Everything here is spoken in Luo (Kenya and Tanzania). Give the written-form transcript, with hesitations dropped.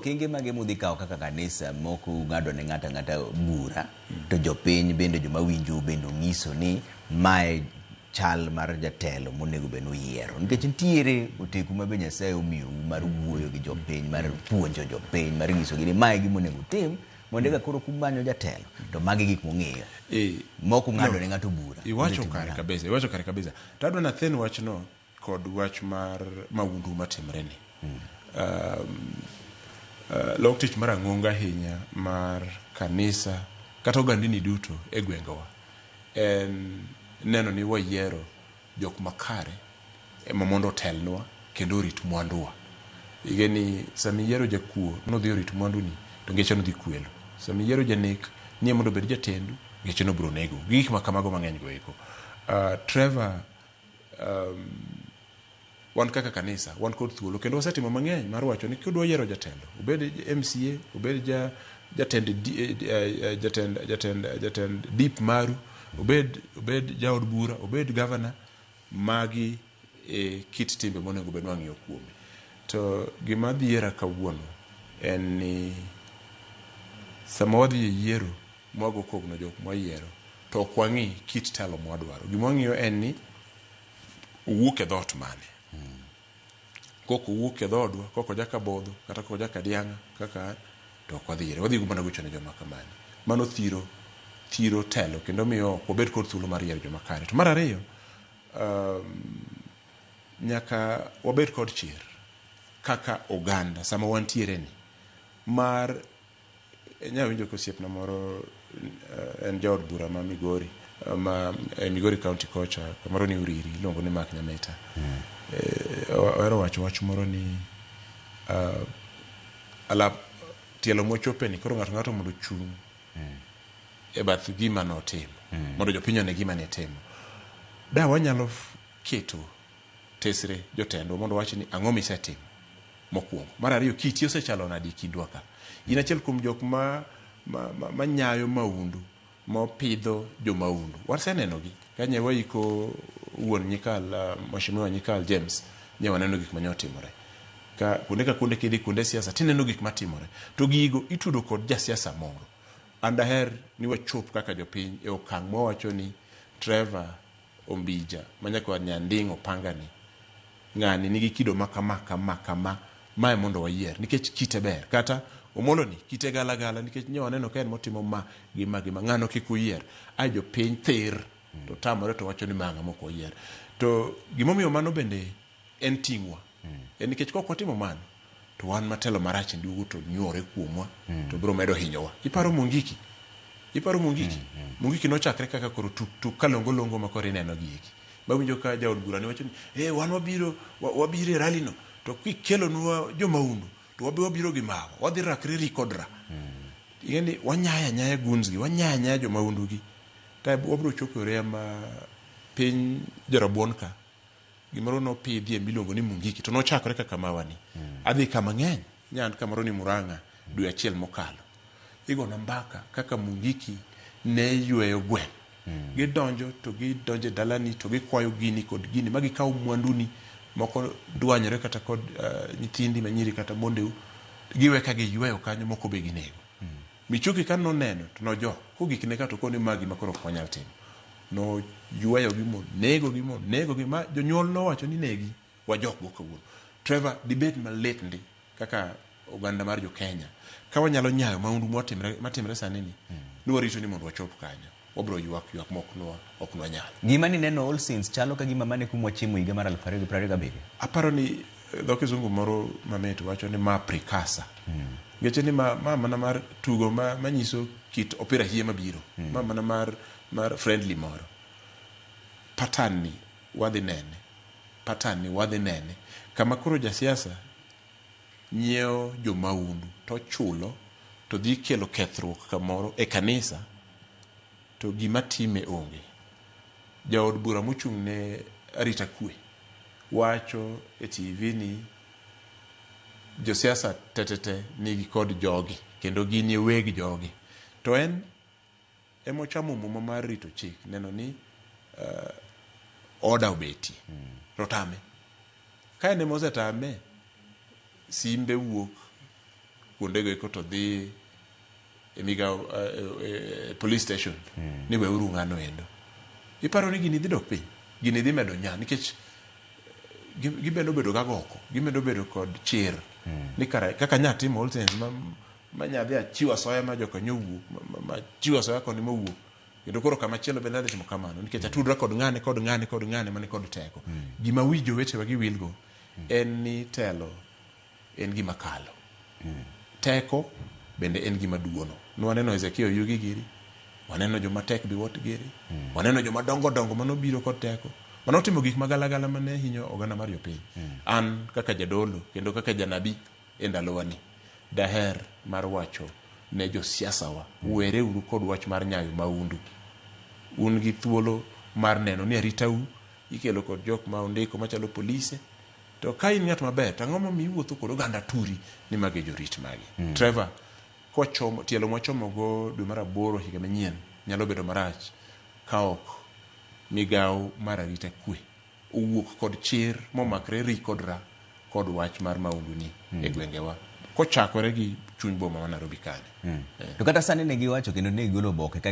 okenge mage mudhi kawo kaka kanisa mok ung'ado ne ng'ato ang'ata bura to jopiny bende joma winjou bende ong'iso ni mae chal mar jatelo monego bed ni uyiero nikech nitiere oteku ma be Nyasaye omiyou mar wuoyo gi jopiny mar puonjo jopiny mar nyisogi ni mae gima onego utim mondo eka koro kumanyo jatelo to magi gik mong'iyo mok ung'ado ne ng'ato bura. Iwacho Udhi timo kare nang'o? kabisa, iwacho kare kabisa. To adwa nathen wachno kod wach mar mahundu matimre ni. Lok tich mar ang'ongo ahinya mar kanisa kata ogandini duto e gwengewa en neno ni wayiero jok makare ema mondo otelnwa kendo orit mwanduwa. Ige ni sama iyiero jakuo nodhi orit mwanduni to ngeche nodhi kwelo. Sama iyiero janek ni mondo obed jatendu ngeche nobiro nego. Gi gik ma kamago mang'eny go eko. Trevor, wan kaka kanisa wan kod thuolo kendo wasetimo mang'eny mar wacho ni kidwa yiero jatelo obed MCA obed ja jatend jatend jatend jatend dip maru obed jaod bura obed governor magi e kit timbe monego bed wang'iyo kuome to gima dhiera kawuono en ni sama wadhi e yiero mwago kogno jok mwayiero to ok wang'i kit telo mwadwaro gima wang'iyo en ni owuok e dhoot mane kok owuok e dhoodwa kok ojaka bodho kata kok ojaka diang'a kaka an to ok wadhi yiere wadhi mana gocho ne joma kamano mano thiro telo kendo miyo ok wabed kod thuolo mar yiero joma kare to mar ariyo nyaka wabed kod chir kaka oganda sama wantiere ni mar inya winjo ka osiepna moro en jaod bura ma Migori ma e Migori County kocha kamoro ni Uriri iluongo ni Mark Nyamita ohero wacho wach moro ni alap tielo mochope ni koro ng'ato ng'ato mondo ochung' e bath gima notimo mondo jopiny one gima ne timo da wanyalo keto tesre jotendwa mondo wach ni ang'o misetimo mokwongo mar ariyo kiti osechalo nadi e kindwa ka in achiel kuom jok ma nyayo maundu mopidho jomaundu wasenenogi ka nye waiko wuon Nyikal Mheshimiwa Nyikal James nye waneno gik manye otimore ka kuonde ka kuonde kidhi kuonde siasa tineno gik matimore to gigo itudo kod jasiasa moro an daher ni wachop kaka jopiny e okang' mwawacho ni Trevor Ombija manyakwar Nyanding' Opangani ng'ani nigi kido ma kama kama kama mae mondo wayier nikech kite ber kata Omolo ni kite gala gala nikech nye waneno ka en motimo ma gi ma gi ma ng'ano kik uyier ae jopiny thir to tamore to wacho ni ma ng'ama ok wayier to gimomiyo mano bende en ting'wa en nikech kok watimo mano to wan matelo marach duogo to nyuore kuomwa to biro medo hinyowa iparo Mungiki iparo Mungiki Mungiki nochakre kaka koro tuk tuk kalongo longo ma koro ineno gi eki mawinjo ka jaod bura ne wacho ni eh wan wabiro wabiro e rally no to kikelonwa jomaundu to wabe wabiro gi mawa wadhi rakre ri kod ra ing'e ni wanyaya anyaya goons gi wanyaya anyaya jomaundu gi to wabiro chopo e oreya ma piny jorabuon ka gimoro nopidhie miluongo ni Mungiki to nochakore kaka mawani adhi kama ng'eny nyan kamoro ni Murang'a dwe achiel mokalo igona mbaka kaka Mungiki ne yweyo gweng' gidonjo to gidonjo e dalani to gikwayo gini kod gini ma gikawo mwanduni moko dwanyore kata kod nyithindi manyiri kata mondeu giwe ka giyweyo kanyo moko be ginego Michuki ka noneno to nojok kogik ne ka to koni ma gima koro ok wanyal timo noyweyogi monegogi monegogi ma jonyuol nowacho ni negi wajok go kawuono Trevor dibed malit ndi kaka oganda mar jo Kenya ka wanyalo nyayo maundu matimre sani ni ni warito ni mondo wachop kanyo wabiro ywak ywak ma ok nwanyal. Gima nineno All Saints chalo ka gima mane kuma wachimo higa mar 2027. Aparo ni dho kizungu moro mamit wacho ni ma precursor. Ngeche ni ma mana mar tugo manyiso kit opira hie mabiro. Ma mana mar friendly moro. Pattern ni wadhi nene. Pattern ni wadhi nene. Kama koro jasiasa nyiewo jomaundu to chulo to dhi kelo kethruok kamoro e kanisa to gima time onge. Jaod bura mochung' ne arita kwe wacho e TV ni josiasa tetete nigi kod jogi kendo gin e weg jogi. To en emochamo muma mar rito chik neno ni order obetie. To tame. Ka en ema osetame, simbe wuok kuondego eko to dhi e migawo e police station ni weuru ng'ano endo. Iparo ni gini dhi dok piny? Gini dhi medo nya nikech gimedo bedo gagoko, gimedo bedo kod chir ni kara kaka nya timo all things ma nya dhi achiwo asoya ma jokanyo owuok ma chiwo asoya koni mowuok kendo koro kama chielo bende adhi timo kamano nikech atudra kod ng'ane kod ng'ane kod ng'ane mani kod teko. Gima wi jowetewa gi wilgo en ni telo en gima kalo. Teko bende en gima duono. Nwaneno Hezekia Oyugi giri, waneno joma tek Biwott giri, waneno joma dongo dongo manobiro kod teko, manotimo gik magalagala mane hinyo oganda mar jopiny. An kaka jadolo kendo kaka janabi e ndalowani, daher mar wacho ne josiasa wa, wereuru kod wach mar nyayo maundu. Un gi thuolo mar neno ni aritau ikelo kod jok ma ondiko machalo polise. To ka in ng'at maber, to ang'o momiyo iwuotho kod oganda turi ni magi jorit magi? Trevor, kochomo tielo mwachomo go dwe mar aboro higa manyien nyalo bedo marach ka ok migawo mar arita kwe owuok kod chir momakre ri kod ra kod wach mar maundu ni e gwengewa kochakore gi chuny boma ma Nairobi kani. To kata sani ne giwacho kendo ne gigolo oboke ka